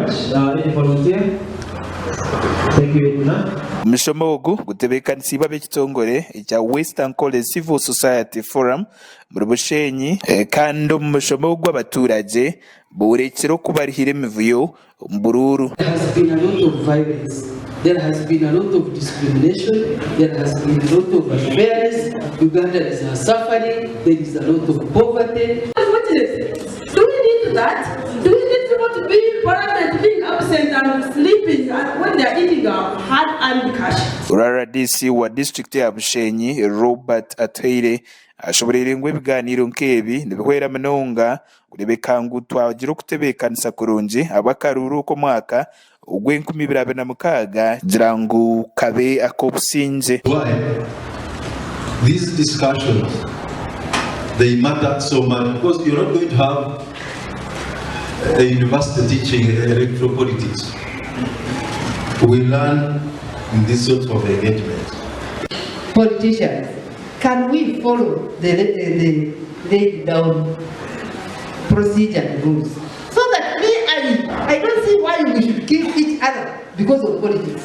much. Any volunteer? Thank you, Edna. Omushomo ogu gutebeekanisiibwe ab'ekitongore ekya West Ankole Civil Society Forum omuri Bushenyi kandi omu mushomo ogu abaturagye boorekire oku barihire emivuyo omu buruuru. There has been a lot of violence, there has been a lot of discrimination, there has been a lot of unfairness, Ugandans are suffering, there is a lot of poverty. Do we need that? Do we need people to be in parliament being absent and sleeping when they are eating our hard earned cash? RRDC wa disiturikiti ya Bushenyi, Robert Atuhaire ashoboreire ngu ebigaaniiro nk'ebi nibihwera munonga kureebeka ngu twagira okutebeekanisa kurungi ahabw'akaruuru k'omwaka ogw'enkumi ibiri 26 kugira ngu kabe ak'obusingye. Why these discussions they matter so much because you're not going to have a university teaching electoral politics. We learn in this sort of engagement. Politicians, can we follow the, the laid down procedure and rules? So that me, I, I don't see why we should kill each other because of politics.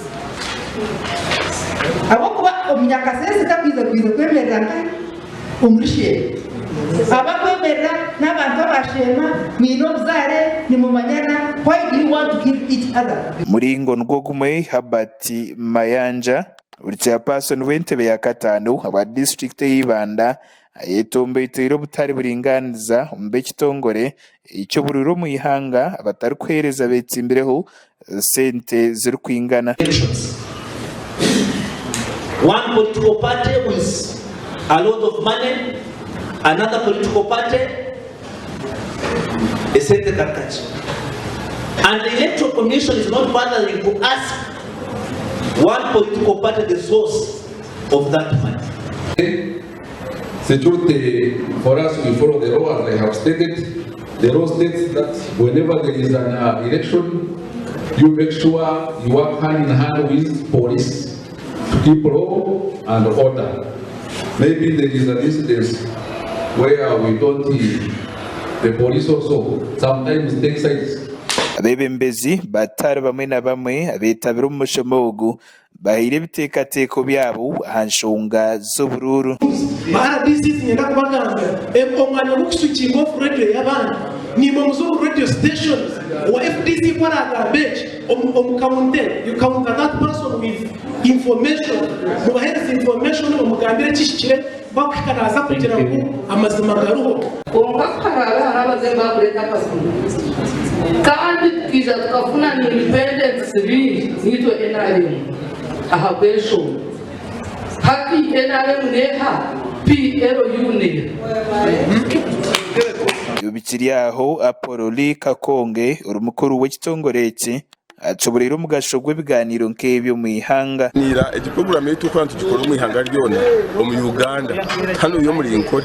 Ahabw'okuba omunyakasese takwija kwija kwemerera nkahi omuri Sheema. Abakwemerera n'abantu aba Sheema, mwine obuzaare, nimumanyana, why do you want to kill each other? Muringo nigwo gumwe, Herbert Mayanja, ori chairperson w'entebe ya kataano ahabwa disiturikiti eya Ibanda ayetomboiteire obutari buringaaniza omu b'ekitongore eky'oburuuru omu ihanga abatarikuheereza beetsimbireho sente zirikwingana. Elections. One political party with a lot of money, another political party esente kakakye. And the electoral commission is not bothering to ask one political party the source of that money. Security, for us, we follow the law as I have stated. The law states that whenever there is an uh, election, you make sure you work hand in hand with police to keep law and order. Maybe there is an incident where we don't, the police also sometimes take sides. Abeebembezi batari bamwe na bamwe abeetabire omu mushomo ogu Bahaire ebiteekateeko byabo aha nshonga z'oburuuru. Ba RDCs niinyenda kubagambira omwanya gw'okuswikinga off radio y'abandi niimwe muze omu radio stations owa FDC ku aragamba eki omu counter you counter that person with information mubahereze information omugambire ekihikire ku akuhika naaza kugira ngu amazima gariho. Kwonka ku haraabe hariho abazaire baakureeta akazibu kandi tukaija tukafuna na independence bingi naitwe nrm ahabw'enshonga hati nrm neeha PLU neeha. Ebyo bikiri aho, Apollo Lee Kakonge ori mukuru w'ekitongore eki Atubureire omugasho gw'ebigaaniiro nk'ebi omu ihanga. Niira egi puroguraamu ei turikuba nitugikora omu ihanga ryona omu Uganda hanu ori omuri Nkore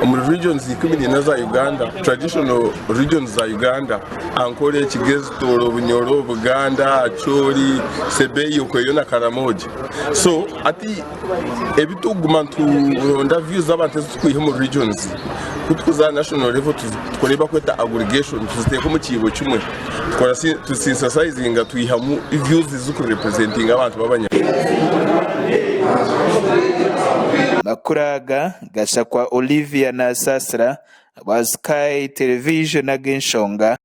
omuri regions 14 za Uganda traditional regions za Uganda Ankole, Kigezi, Tooro, Bunyoro, Buganda, Acholi, Sebei okweyo na Karamoja so hati ebi turikuguma nituronda views z'abantu ezi turikwiha omu regions ku turikuza aha national level tukora ebi barikweta aggregation tuziteeka omu kiibo kimwe. Tukora tu synthesizinga twihamu views eziri representinga abantu b'abanya. Amakuru aga gashakwa Olivia Nasasira wa Sky Television ag'enshonga.